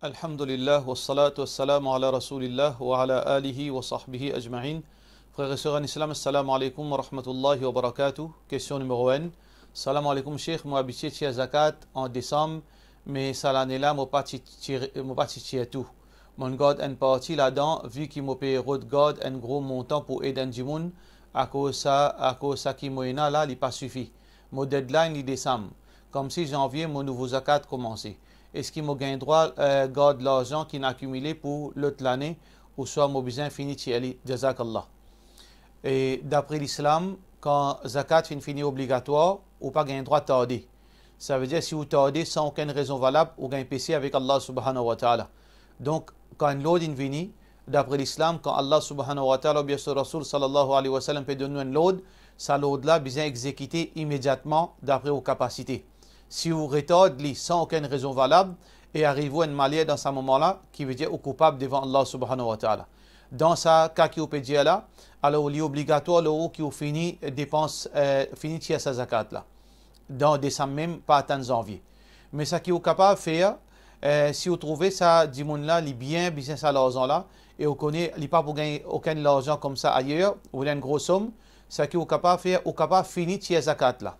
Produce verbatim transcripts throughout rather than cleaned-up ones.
Alhamdulillah, wassalatu wassalamu ala Rasoulillah, wa ala alihi wa sahbihi ajmain. Frer e ser an Islam, assalamu alaikum wa rahmatullahi wa barakatuh. Kestion nimero enn. Salam alaikum, Sheikh. Mo abitie tir zakat an Desam, me sa lane la, mo pa ti tir, mo pa ti tir tou. Mo'nn gard enn parti ladan, vi ki mo pe rod gard enn gro montan pou ed enn dimoun, akoz sa, akoz sa ki mo ena la, li pa sifi. Mo deadline li Desam. Komsi Zanvie mo nouvo zakat koumanse. Eski mo gagn drwa, eh, gard larzan ki'nn akimile pou lot lane, ouswa mo bizin fini tir li? Jazakallah. E dapre Lislam, kan zakat finn fini obligatwar, ou pa gagn drwa tarde. Savedir, si ou tarde san okenn rezon valab, ou gagn pese avek Allah Subhanahu wa Ta'ala. Donk, kan enn lord inn vini, dapre Lislam, kan Allah Subhanahu wa Ta'ala oubien so Rasoul sallallahu alayhi wa sallam pe donn nou enn lord, sa lord la bizin exekite imediatman dapre ou kapasite. Si ou retard li san okenn rezon valab e ariv ou enn maler dan sa moman la, ki vedir ou koupab devan Allah Subhanahu wa Ta'ala. Dan sa ka ki ou pe dir la, alor li obligatwar lor ou ki ou fini depans, eh, fini tir sa zakat la dan Desam mem, pa atann Zanvie. Me sa ki ou kapav fer, eh, si ou trouve sa dimoun la, li bien bizin sa larzan la, e ou kone li pa pou gagn okenn larzan koumsa ayer, ou enn gro som, sa ki ou kapav fer, ou kapav fini tir zakat la.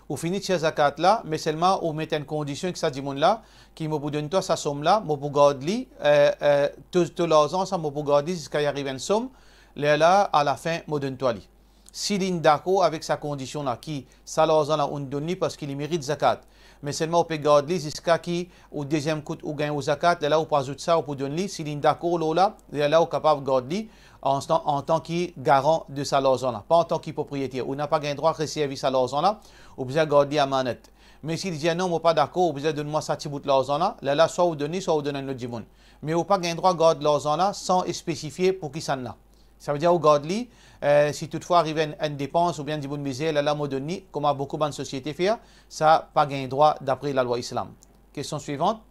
Ou fini tir zakat la, me selman ou met enn kondision ek sa dimoun la, ki mo pou donn twa sa som la, mo pou gard li, eh, eh, to, to larzan sa, mo pou gard li ziska li ariv enn som, lerla, alafin, mo donn twa li. Si li'nn dakor avek sa kondision la, ki sa larzan la ou'nn donn li parski li merit zakat, me selman ou pe gard li ziska ki ou deziem kout ou gagn ou zakat, lerla ou pou azout sa, ou pou donn li, si li'nn dakor lor la, lerla ou kapav gard li an, antan ki garan de sa larzan la, pa antan ki propriyeter. Ou napa gagn drwa reservi sa larzan la, ou bizin gard li amanat. Me si li dir, "Non, mo pa dakor, ou bizin donn mwa sa ti bout larzan la," lerla swa ou donn li, swa ou donn enn lot dimoun. Me ou pa gagn drwa gard larzan la san spesifie pou kisannla. Savedir ou gard li, eh, si toutfwa arive enn, enn depans oubien dimoun mizer, lerla mo donn li, kouma boukou bann sosiete fer, sa pa gagn drwa dapre lalwa Islam. Kestion swivant.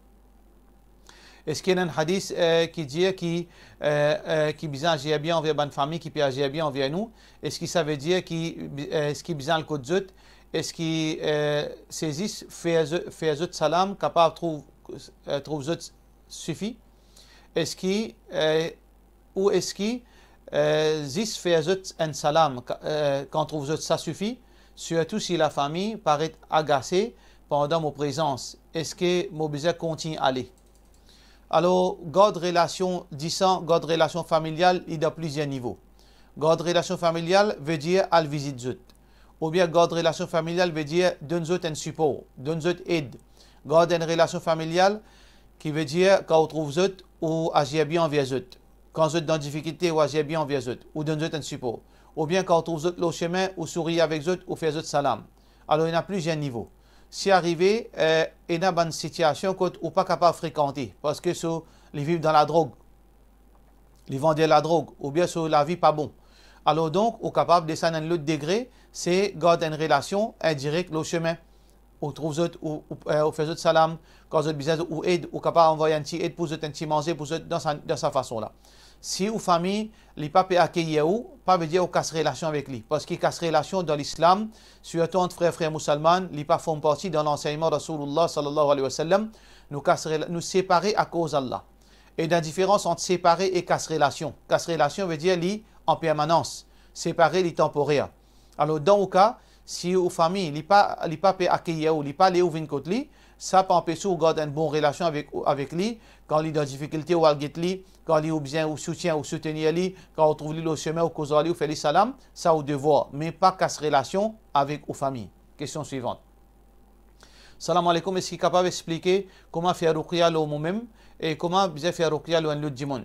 Eski ena enn hadis, eh, ki dir ki, eh, eh, ki bizin azir bien anver bann fami ki pe azir bien anver nou? Eski savedir ki, eh, eski bizin al kot zot? Eski, eh, se zis fer zo-, fer zot salam, kapav trouv, eh, trouv zot sifi? Eski, eh, ou eski, eh, zis fer zot enn salam, ka-, eh, kan trouv zot sa sifi, sirtou si lafami paret agase pandan mo prezans, eski mo bizin kontign ale? Alor, gard relasion disan, gard relasion familial, li dan plizier nivo. Gard relasion familial vedir al vizit zot. Oubien gard relasion familial vedir donn zot enn sipor, donn zot ed. Gard enn relasion familial ki vedir kan ou trouv zot, ou azir bien anver zot. Kan zot dan difikilte, ou azir bien anver zot, ou donn zot enn sipor. Oubien kan ou trouv zot lor sime, ou souri avek zot, ou fer zot salam. Alor, ena plizier nivo. Si arive, eh, ena bann sitiasion kot ou pa kapav frekante, parski so, li viv dan ladrog, li vander ladrog, oubien so lavi pa bon. Alor donk, ou kapav desann enn lot degre, se gard enn relasion indirek lor sime. Ou trouv zot, ou, ou, eh, ou fer zot salam, kan zot bizin zot, ou ed, ou kapav anvoy enn ti ed pou zot, enn ti manze pou zot dan sa, dan sa fason la. Si ou fami, li pa pe akeyir ou, pa vedir ou kas relasion avek li. Parski kas relasion dan Lislam, sirtou ant frer, frer mousalman, li pa form parti dan lansegnman Rasoulillah sallallahu alayhi wa sallam, nou kas rela-, nou separe akoz Allah. Ena diferans ant separe e kas relasion. Kas relasion vedir li an permanans. Separe, li tanporer. Alor, dan ou ka, si ou fami, li pa, li pa pe akeyir ou, li pa le ou vinn kot li, sa pa anpes ou gard enn bon relasion avek, avek li, kan li dan difikilte, ou al get li, kan li ou bizin ou soutien, ou soutenir li, kan ou trouv li lor sime, ou koz ar li, ou fer li salam, sa ou devwar, me pa kas relasion avek ou fami. Kestion swivant. Salam aleykoum, eski kapav explike kouma fer ruqya lor momem e kouma bizin fer ruqya lor enn lot dimoun?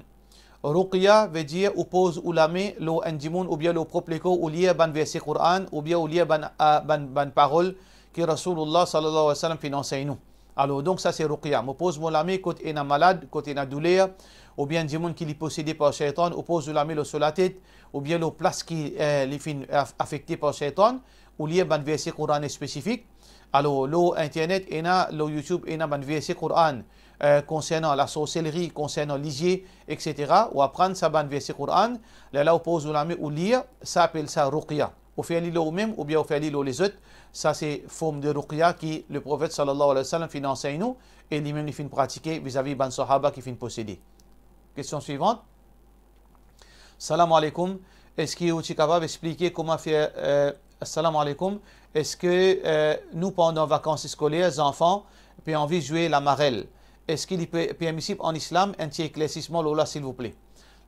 Ruqya vedir ou poz ou lame lor enn dimoun oubien lor prop lekor, ou lir bann verse Koran oubien ou lir bann, a, bann, bann parol ki Rasoulillah sallallahu alayhi wa sallam finn ansegn nou. Alor, donk sa se ruqya. Mo poz mo lame kot ena malad, kot ena douler, oubien enn dimoun ki li posede par seytan, ou poz ou lame lor so latet, oubien lor plas ki, eh, li finn af-, afekte par seytan, ou lir bann verse Koran spesifik. Alor, lor internet ena, lor YouTube ena bann verse Koran, eh, konsernan lasorselri, konsernan lizie, et cetera. Ou aprann sa bann verse Koran, lerla ou poz ou lame ou lir, sa apel sa ruqya. ou fer li lor ou mem oubien ou fer li lor lezot. Sa se form de ruqya ki le Profet sallallahu alayhi wa sallam finn ansegn nou e li mem li finn pratike vizavi bann sahaba ki finn posede. Kestion swivant. Salam aleykoum. Eski ou ti kapav explike kouma fer, eh, salam aleykoum. Eski, eh, nou pandan vakans skoler, zanfan pe anvi zwe lamarel? Eski li pe, permisib an islam? Enn ti eklersisman lor la, silvouple.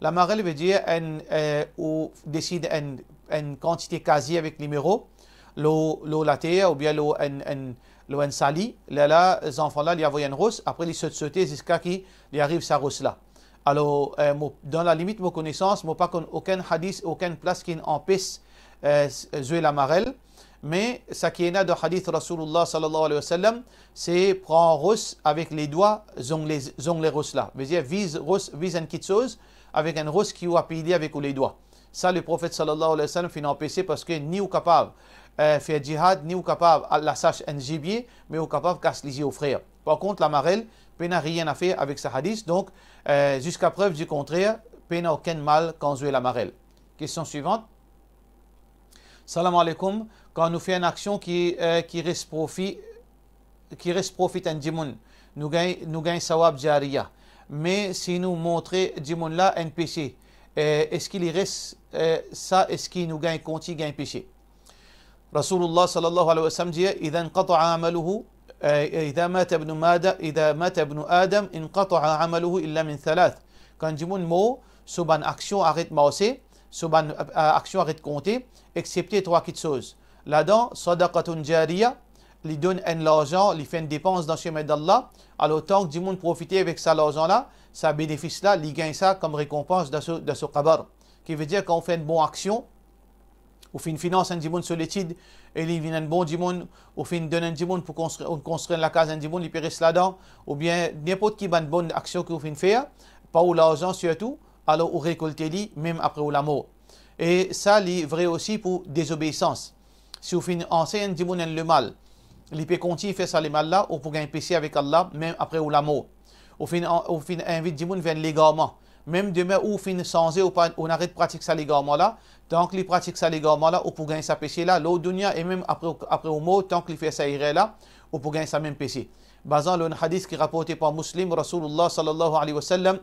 Lamarel vedir enn, eh, ou desid enn, enn kantite kazie avek nimero lor, lor later oubien lor enn, enn, lor enn sali. Lerla zanfan la, li avoy enn ros, apre li sot sote ziska ki li ariv sa ros la. Alor, eh, mo, dan lalimit mo konesans, mo pa konn okenn hadis, okenn plas ki anpes, eh, s-, zwe lamarel. Me sa ki ena dan hadis Rasoulillah sallallahu alayhi wa sallam, se pran ros avek ledwa, zongle, zongle ros la. Vedir viz ros, viz enn kitsoz avek enn ros ki ou apiy li avek ou ledwa. Sa, le Profet sallallahu alayhi wa sallam finn anpese, parski ni ou kapav, eh, fer jihad, ni ou kapav al lasas enn zibie, me ou kapav kas lizie ou frer. Par kont, lamarel pena nanye a fer avek sa hadis, donk, eh, ziska prev di kontrer, pena okenn mal kan zwe lamarel. Kestion swivant. Salam aleykoum. Kan nou fer enn aksion ki, eh, ki res profi, ki res profit enn dimoun, nou gagn, nou gagn sawab jariya. Me si nou montre dimoun la enn pese, eh, eski li res, eh, sa, eski nou gagn kontign gagn pese? Rasoulillah sallallahu alayhi wa sallam dir, "Idha inqata'a amaluhu, eh, idha mata ibnu mada-, idha mata ibnu Adam, inqata'a amaluhu illa min thalath." Kan dimoun mor, so bann aksion aret marse, so bann, eh, aksion aret konte, exsepte trwa kitsoz. Ladan, sadaqatun jariya, li donn enn larzan, li fer enn depans dan semin d'Allah, alor tank dimoun profite avek sa larzan la, sa benefis la, li gagn sa kom rekonpans dan so, dan so kabar. Ki vedir kan ou fer enn bon aksion, ou finn finans enn dimoun so letid, e li vinn enn bon dimoun, ou finn donn enn dimoun pou konstri, ou konstri enn lakaz enn dimoun, li pe res ladan, oubien ninport ki bann bon aksion ki ou finn fer, par ou larzan sirtou, alor ou rekolte li mem apre ou lamor. E sa, li vre osi pou dezobeisans. Si ou finn ansegn enn dimoun enn lemal, li pe kontign fer sa lemal la, ou pou gagn pese avek Allah, mem apre ou lamor. Ou finn an-, ou finn invit dimoun ver enn legarman. Mem demin ou finn sanze, ou pa, ou aret pratik sa legarman la, tank li pratik sa legarman la, ou pou gagn sa pese la, lor dounia e mem apre, apre ou mor, tank li fer sa erer la, ou pou gagn sa mem pese. Bazan lor enn hadis ki raporte par Muslim, Rasoulillah sallallahu alayhi wa sallam,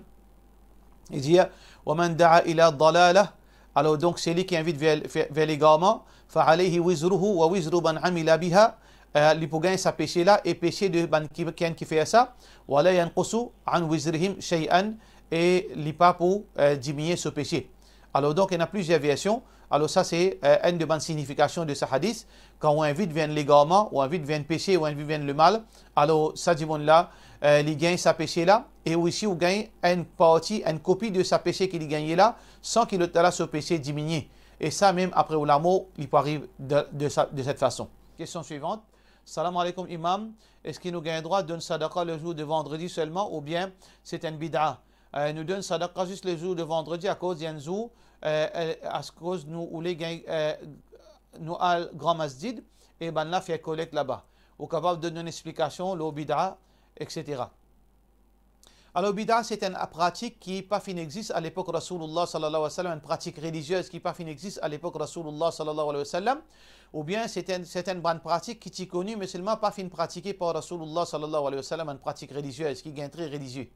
li dir, "Wa man da'a ila dalalah", alor donk, seki invit ver, ver, ver legarman, "fa alayhi wizruhu wa wizru man amila biha", eh, li pou gagn sa pese la e pese de bann ki, ki, ki fer sa, "wa la yanqusu an wizrihim shay'an", e li pa pou, eh, diminie so pese. Alor donk, ena plizier version. Alor sa se, eh, enn de bann signifikasion de sa hadis. Kan ou invit ver enn legarman, ou invit ver enn pese, ou invit ver enn lemal, alor sa dimoun la, eh, li gagn sa pese la, e ou osi ou gagn enn parti, enn kopi de sa pese ki li gagne la, san ki lot la so pese diminie. E sa mem apre ou lamor, li pou ariv de, de sa, de set fason. Kestion swivant. Salam aleykoum, Imam. Eski nou gagn drwa donn sadaqa le zour de vandredi selman oubien se enn bid'a? Eh, nou donn sadaqa zis le zour de vandredi akoz li enn zour, eh, eh, akoz nou oule gagn, eh, nou al Gran Masjid e bann la fer kolekt laba. Ou kapav donn nou enn explikasion lor bid'a, et cetera. Alor, bid'a, se enn pratik ki pa finn existe à l'époque Rasoulillah sallallahu alayhi wa sallam, enn pratik reliziez ki pa finn existe à l'époque Rasoulillah sallallahu alayhi wa sallam, oubien se enn, se enn bann pratik ki ti koni, me selman pa finn pratike par Rasoulillah sallallahu alayhi wa sallam, enn pratik reliziez ki gagn tre relizie.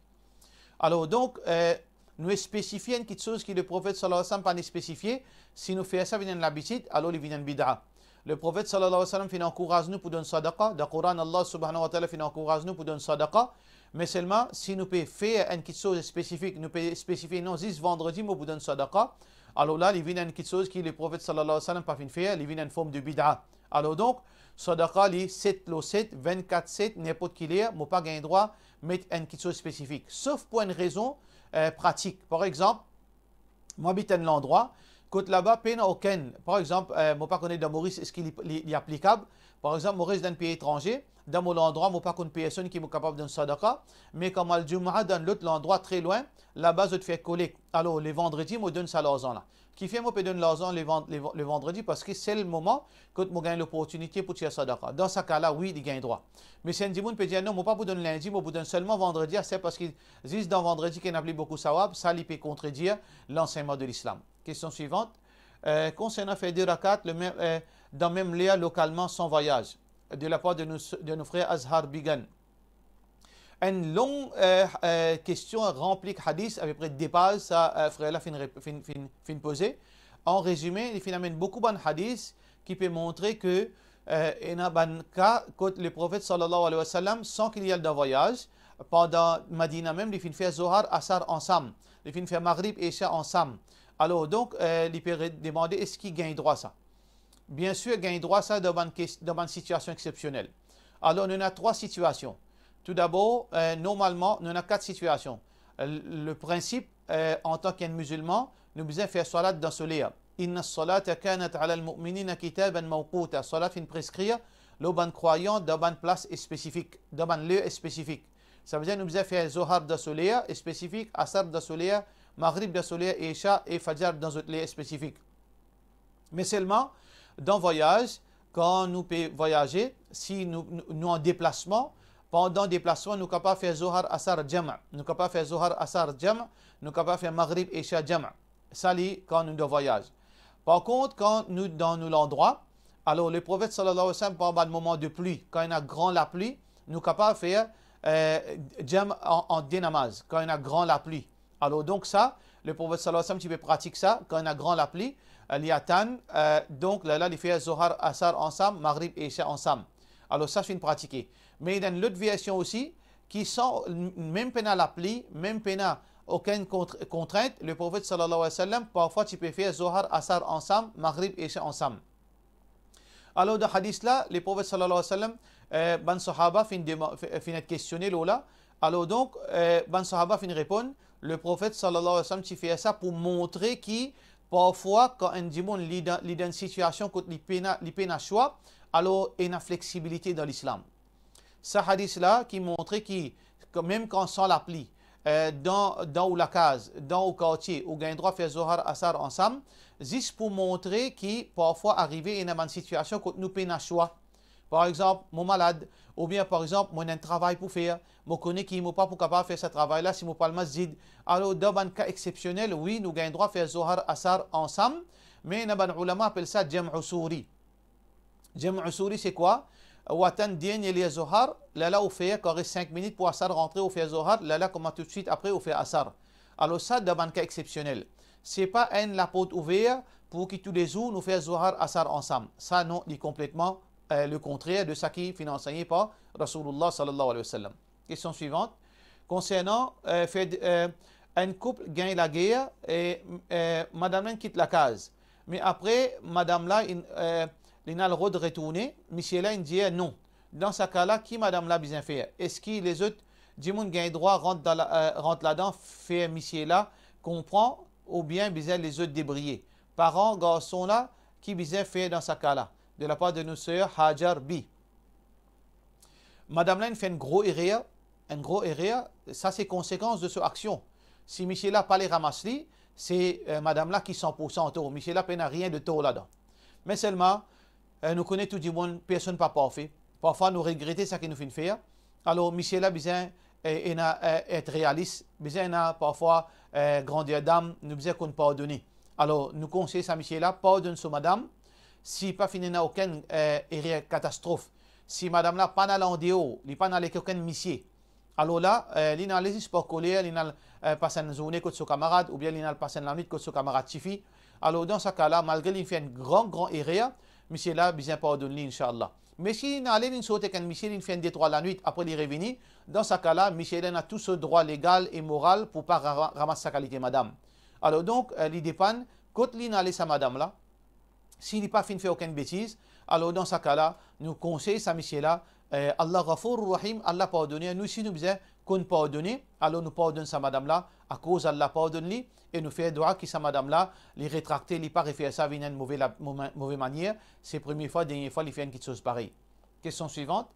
Alor, donk, eh, nou spesifie enn kitsoz ki le Profet sallallahu alayhi wa sallam pa spesifie, si nou fer sa vinn enn labitid, alor li vinn enn bid'a. Le Profet sallallahu alayhi wa sallam finn ankouraz nou pou donn sadaqa, dan Koran, Allah subhanahu wa ta'ala finn ankouraz nou pou donn sadaqa, me selman, si nou pe fer enn kitsoz spesifik, nou pe spesifie, "Non, zis vandredi mo pou donn sadaqa", alor la, li vinn enn kitsoz ki le Profet sallallahu alayhi wa sallam pa finn fer, li vinn enn form de bid'a. Alor donk, sadaqa li set lor set, vennkat set, ninport ki ler, mo pa gagn drwa met enn kitsoz spesifik. Sof pou enn rezon, eh, pratik. Par exanp, mo abit enn landrwa, kot laba pena okenn, par exanp, eh, mo pa kone dan Moris eski li, li, li aplikab. Par exanp, mo res dan enn pei etranze, dan mo landrwa, mo pa konn personn ki mo kapav donn sadaqa, me kan mo al Jumaa dan lot landrwa tre lwin, laba zot fer kolekt. Alor, le vandredi, mo donn sa larzan la. Kifer mo pe donn larzan le van-, le van-, le vandredi, parski sel moman kot mo gagn loportinite pou tir sadaqa. Dan sa ka la, wi, li gagn drwa. Me si enn dimoun pe dir, "Non, mo pa pou donn lindi, mo pou donn selman vandredi, ase parski zis dan vandredi ki ena pli boukou sawab", sa li pe kontredir lansegnman de Lislam. Kestion swivant. Euh, concernant faire deux rak'at le même, euh, dans même lieu localement sans voyage, de la part de nos, de nos frères Azhar Bigan. Enn long, euh, euh, kestion ranpli hadis, apepre de paz, sa, euh, frer la finn rep-, finn, finn, finn poze. An rezime, li finn amenn boukou bann hadis ki pe montre ke, euh, ena bann ka kot Leprofet sallallahu alayhi wa sallam, san ki li al dan vwayaz, pandan Madina mem, li finn fer Zohar, Asar ansam, li finn fer Maghrib, Isha ansam. Alor, donk, euh, li pe re-, demande eski gagn drwa sa. Biensir, gagn drwa sa dan bann kes-, dan bann sitiasion exsepsionel. Alor, nou ena trwa sitiasion. Toudabor, euh, normalman, nou ena kat sitiasion. Le, le prinsip, euh, antan ki enn mizilman, nou bizin fer swalat dan so ler. Inna salata kanat ala al-mu'minina kitaban mawquta. Swalat finn preskrir lor bann krwayan dan bann plas espesifik, dan bann ler espesifik. Savedir nou bizin fer Zohar dan so ler espesifik, Asar dan so ler, Maghrib dan so ler, Isha e Fajar dan zot ler espesifik. Me selman, dan vwayaz, kan nou pe vwayaze, si nou, nou, nou an deplasman, pandan deplasman, nou kapav fer Zohar, Asar, Jam'. Nou kapav fer Zohar, Asar, Jam'. Nou kapav fer Maghrib, Isha, Jam'. Sa li, kan nou dan vwayaz. Par kont, kan nou dan nou landrwa, alor, Leprofet sallallahu alayhi wa sallam, pandan bann moman de pli, kan ena gran lapli, nou kapav fer, euh, Jam' an, an de namaz, kan ena gran lapli. Alor, donk sa, Leprofet sallallahu alayhi wa sallam ti pe pratik sa, kan ena gran lapli, euh, li atann, euh, donk, lerla li fer Zohar, Asar ansam, Maghrib, Isha ansam. Alor, sa finn pratike. Me ena enn lot version osi, ki san, mem pena lapli, mem pena okenn kont-, kontrint, Leprofet sallallahu alayhi wa sallam, parfwa ti pe fer Zohar, Asar ansam, Maghrib, Isha ansam. Alor, dan hadis la, Leprofet sallallahu alayhi wa sallam, euh, bann sahaba finn dema-, fi-, finn et kestione lor la. Alor, donk, euh, bann sahaba finn reponn, Leprofet sallallahu alayhi wa sallam ti fer sa pou montre ki, parfwa, kan enn dimoun li dan, li dan enn sitiasion kot li pena, li pena swa, alor, ena fleksibilite dan Lislam. Sa hadis la ki montre ki, ke mem kan san lapli, eh, dan, dan ou lakaz, dan ou kartie, ou gagn drwa fer Zohar, Asar ansam, zis pou montre ki parfwa arive ena bann sitiasion kot nou pena swa. Par exanp, mo malad, oubien par exanp, mo ena enn travay pou fer, mo kone ki mo pa pou kapav fer sa travay la si mo pa al masjid. Alor, dan bann ka exsepsionel, wi, nou gagn drwa fer Zohar, Asar ansam, me ena bann oulama apel sa Jam'u Suri. Jam'u Suri, se kwa? Ou atann dernie ler Zohar, lerla ou fer, kan res sink minit pou Asar rantre, ou fer Zohar, lerla kouma toutswit apre ou fer Asar. Alor sa, dan bann ka exsepsionel. Se pa enn laport ouver pou ki toulezour nou fer Zohar, Asar ansam. Sa non, li konpletman, eh, lekontrer de seki finn ansegne par Rasoulullah sallallahu alayhi wa sallam. Kestion swivant. Konsernan, eh, fer, eh, enn koup gagn lager e, eh, madam la inn kit lakaz. Me apre, madam la inn, eh, linn al rod retourne, misie la inn dir non. Dan sa ka la, ki madam la bizin fer? Eski lezot dimoun gagn drwa rant dan la, eh, rant ladan, fer misie la konpran, oubien bizin lezot debriye? Paran garson la, ki bizin fer dan sa ka la? De la par de nou ser Hajar Bi. Madam la inn fer enn gro erer, enn gro erer, sa se konsekans de so aksion. Si misie la pa ale ramas li, se, eh, madam la ki san pour san an tor. Misie la pena nanye de tor ladan. Me selman, eh, nou kone tou dimoun, personn pa parfe. Parfwa nou regrete seki nou finn fer. Alor, misie la bizin, eh, ena, eh, et realis, bizin ena parfwa, eh, grander dam, nou bizin konn pardone. Alor, nou konsey sa misie la, pardonn so madam, si pa finn ena okenn, eh, erer katastrof. Si madam la pa'nn al andeor, li pa'nn al ek okenn misie. Alor la, eh, linn ale zis par koler, linn al, eh, pas enn zourne kot so kamarad, oubien linn al pas enn lanwit kot so kamarad tifi. Alor, dan sa ka la, malgre linn fer enn gran, gran erer, misie la bizin pardonn li, inshallah. Me si linn ale, linn sort ek enn misie, linn fer enn de trwa lanwit, apre li revini, dan sa ka la, misie la ena tou so drwa legal e moral pou pa ra-, ramas sa kalite madam. Alor donk, eh, li depann kot linn ale sa madam la. Si li pa finn fer okenn betiz, alor dan sa ka la, nou konsey sa misie la, eh, Allah Ghafour Rahim, Allah pardoner, nou si nou bizin konn pardone, alor nou pardonn sa madam la, akoz Allah pardonn li, e nou fer dwa ki sa madam la, li retrakte, li pa refer sa, vinn enn move la-, move, move manier, se premie fwa, dernie fwa li fer enn kitsoz parey. Kestion swivant.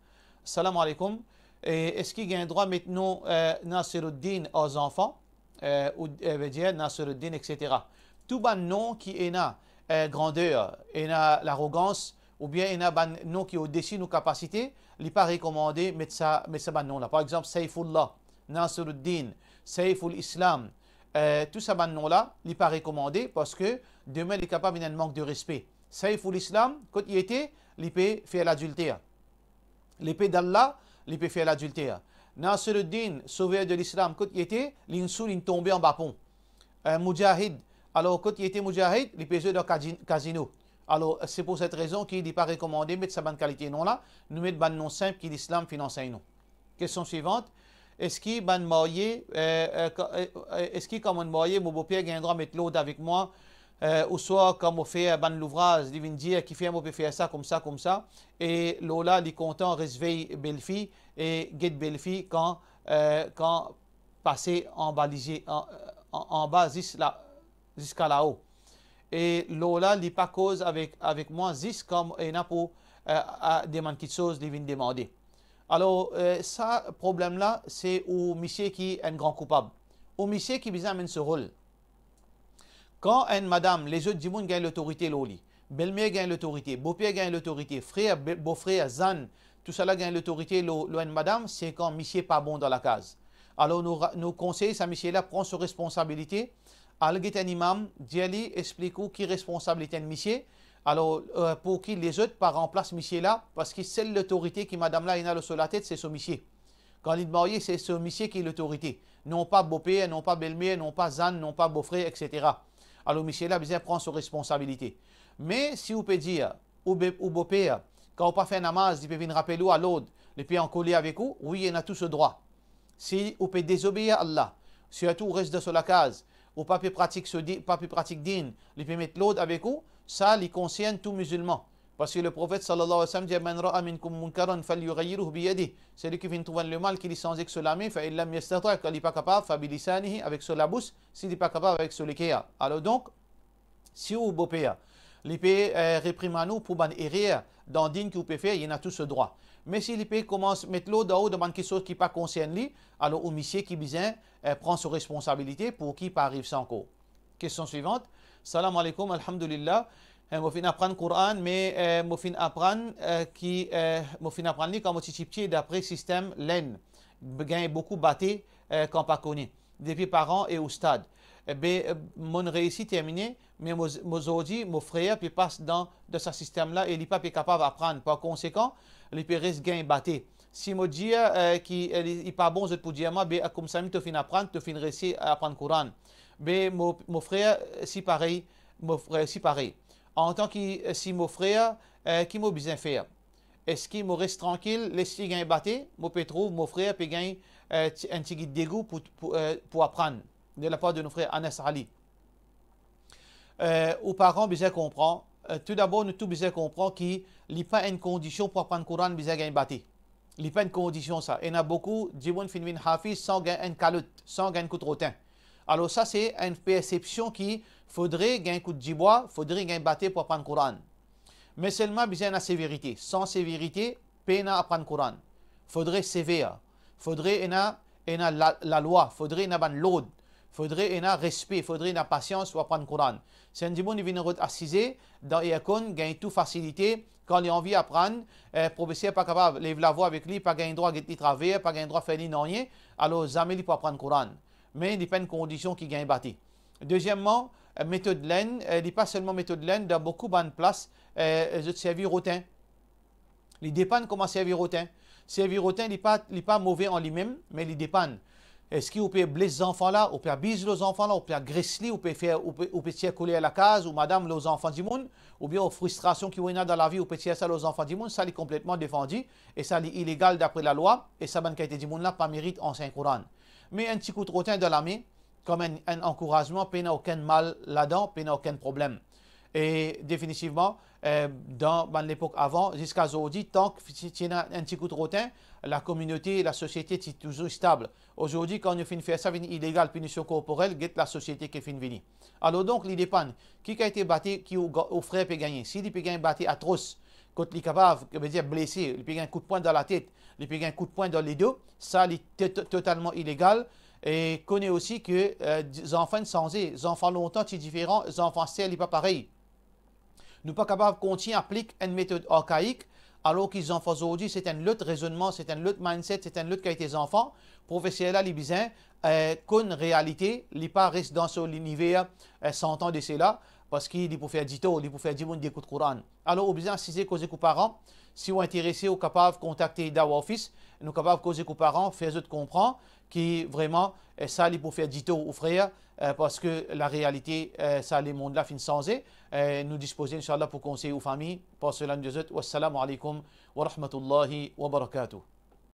Salam aleykoum. E eski gagn drwa met nom, eh, Nasiruddin ar zanfan, eh, ou, eh, vedir Nasiruddin, et cetera. Tou bann nom ki ena, eh, grander, ena larogans, oubien ena bann nom ki odesi nou kapasite, li pa rekomande met sa, met sa bann nom la. Par exanp, Saifullah, Nasiruddin, Saiful Islam, Eh, tou sa bann nom la, li pa rekomande, parski demin li kapav vinn enn mank de respe. Saif-ul-Islam, kot li ete, li pe fer ladilter. Lepe d'Allah, li pe fer ladilter. Nasiruddin, sover de Lislam, kot li ete, linn sou, linn tonbe anba pon. Eh, Moudjahid, alor kot li ete Moudjahid, li pe zwe dan kazi-, kazino. Alor, se pou set rezon ki li pa rekomande met sa bann kalite nom la, nou met bann nom sinp ki Lislam finn ansegn nou. Kestion swivant, eski bann marye, eh, eh, ka-, eh, eh, eski kan mo marye, mo boper gagn drwa met lord avek mwa, eh, ouswa kan mo fer bann louvraz, li vinn dir kifer mo pe fer sa, koumsa, koumsa, e lor la, li kontan res vey belfi, e get belfi kan, eh, kan pase anba lizie, an-, an-, anba zis la, ziska lao. E lor la, li pa koz avek, avek mwa zis kan ena pou, eh, a, demann kiksoz li vinn demande. Alor, eh, sa problem la, se ou misie ki enn gran koupab. Ou misie ki bizin amenn so rol. Kan enn madam, lezot dimoun gagn lotorite lor li, belmer gagn lotorite, boper gagn lotorite, frer, be-, bofrer, zann, tousala gagn lotorite lor, lor enn madam, se kan misie pa bon dan lakaz. Alor nou ra-, nou konsey sa misie la pran so responsabilite, al get enn imam, dir li, explik ou ki responsabilite enn misie, alor, eh, pou ki lezot pa ranplas misie la, parski sel lotorite ki madam la ena lor so latet, se so misie. Kan li marye, se so misie ki lotorite, non pa boper, non pa belmer, non pa zann, non pa bofrer, et cetera. Alor misie la bizin pran so responsabilite. Me si ou pe dir, ou be-, ou boper, kan ou pa fer namaz, li pe vinn rapel ou a lord, li pe ankoler avek ou, wi, ena tou so drwa. Si ou pe dezobeir Allah, sirtou ou res dan so lakaz, ou pa pe pratik so di-, pa pe pratik din, li pe met lord avek ou, sa li konsern tou mizilman. Parski Leprofet sallallahu alayhi wa sallam dir, "Man ra'a minkum munkaran falyughayyirhu biyadihi." Seki finn trouv enn lemal, ki li sanze ek so lame, fa in lam yastati', kan li pa kapav, fa bilisanihi, avek so labous, si li pa kapav, avek so leker. Alor donk, si ou boper, li pe, eh, reprimann ou pou bann erer dan din ki ou pe fer, li ena tou so drwa. Me si li pe koumans met lord dan ou dan bann kiksoz ki pa konsern li, alor ou misie ki bizin, eh, pran so responsabilite pou ki pa ariv sa ankor. Kestion swivant. Salam aleykoum, alhamdulillah. Eh, mo finn aprann Koran, me, eh, mo finn aprann, eh, ki, eh, mo finn aprann li kan mo ti tipti dapre sistem Lenn. Gagn boukou bate, eh, kan pa kone. Depi paran e oustad. Eh be, eh, monn reisi termine, me mo, mo zordi, mo frer pe pas dan, dan sa sistem la e li pa pe kapav aprann. Par konsekan, li pe res gagn bate. Si mo dir, eh, ki, eh, li, li pa bon, zot pou dir mwa, be, ah, koumsa mem to finn aprann, to finn reisi aprann Koran. Be mo, mo frer, eh, si parey, mo frer si parey. Antan ki, eh, si mo frer, eh, ki mo bizin fer? Eski mo res trankil, les li gagn bate? Mo pe trouv mo frer pe gagn, eh, ti, enn tigit degou pou, pou, eh, pou aprann, de lapar de nou frer Anas Ali. Eh, ou paran bizin konpran, eh, toudabor nou tou bizin konpran ki li pa enn kondision pou aprann Koran bizin gagn bate. Li pa enn kondision sa. Ena boukou dimoun finn vinn hafiz san gagn enn kalot, san gagn kout rotin. Alor sa se enn persepsion ki fodre gagn kout dibwa, fodre gagn bate pou aprann Koran. Me selman bizin ena severite. San severite, pena aprann Koran. Fodre sever. Fodre ena, ena la, lalwa. Fodre ena bann lord. Fodre ena respe. Fodre ena pasians pou aprann Koran. Si enn dimoun li vinn rod asize dan aircon, gagn tou fasilite, kan li anvi aprann, eh, profeser pa kapav lev lavwa avek li, pa gagn drwa get li traver, pa gagn drwa fer li nanye, alor zame li pou aprann Koran. Me li pa enn kondision ki gagn bate. Dezieman, eh, metod Lenn, eh, li pa selman metod Lenn, dan boukou bann plas, eh, zot servi rotin. Li depann kouma servi rotin. Servi rotin, li pa, li pa move an limem, me li depann. Eski ou pe bles zanfan la, ou pe abiz lor zanfan la, ou pe agres li, ou pe fer, ou pe, ou pe tir koler lakaz, ou madam lor zanfan dimoun, oubien ou fristrasion ki ou ena dan lavi, ou pe tir sa lor zanfan dimoun, sa li konpletman defandi, e sa li ilegal dapre lalwa, e sa bann kalite dimoun la pa merit ansegn Koran. Me enn ti kout rotin dan lame, kom enn, enn ankourazman, pena okenn mal ladan, pena okenn problem. E definitivman, eh, dan bann lepok avan, ziska zordi, tank ti, ti ena enn ti kout rotin, lakominote, lasosiete ti touzour stab. Ozordi, kan nou finn fer sa, vinn ilegal, pinision korporel, get lasosiete ki finn vini. Alor donk, li depann, ki kalite bate ki ou ga-, ou frer pe gagne. Si li pe gagn bate atros, kot li kapav, ki vedir blese, li pe gagn kout pwin dan latet, li pe gagn kout pwin dan ledo, sa li to-, to-, totalman ilegal. E kone osi ki, eh, zanfan sanze, zanfan lontan ti diferan, zanfan ser li pa parey. Nou pa kapav kontign aplik enn metod arkaik, alor ki zanfan zordi, se enn lot rezonnman, se enn lot mindset, se enn lot kalite zanfan, profeser la, li bizin, eh, konn realite, li pa res dan so liniver, eh, santan de sela, parski li pou fer ditor, li pou fer dimoun dekout Koran. Alor, ou bizin asize koze ek ou paran. Si ou interese, ou kapav kontakte Dawah Office, nou kapav koze ek ou paran, fer zot konpran ki vreman, eh, sa li pou fer ditor ou frer, eh, parski larealite, eh, sa lemond la finn sanze. Eh, nou dispoze, inshallah, pou konsey ou fami. Par sela, nou dir zot, wassalamu alaikum wa rahmatullahi wa barakatuh.